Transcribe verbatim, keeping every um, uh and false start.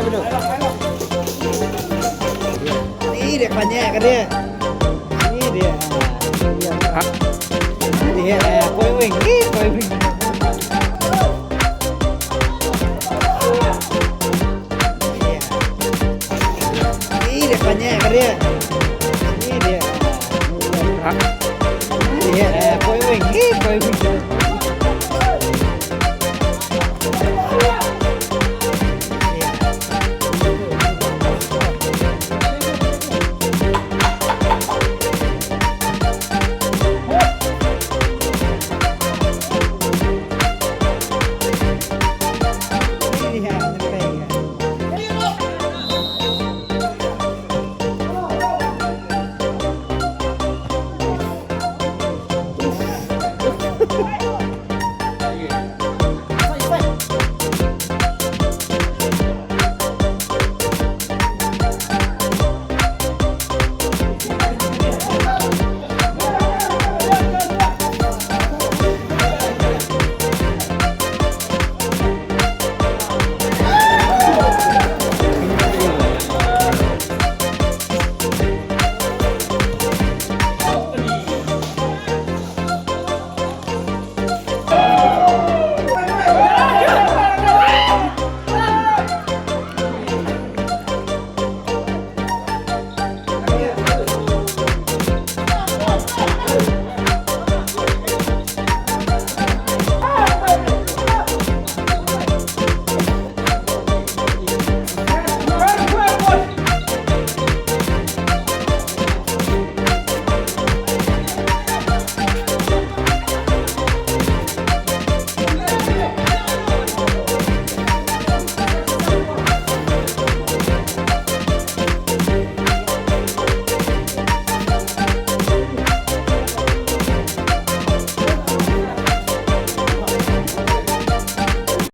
Ni dia banyak ke dia? Ni dia. Ni dia. Koi wing, ni koi wing. Ni dia banyak ke dia? Ni dia. Ni dia. Koi wing, ni koi wing.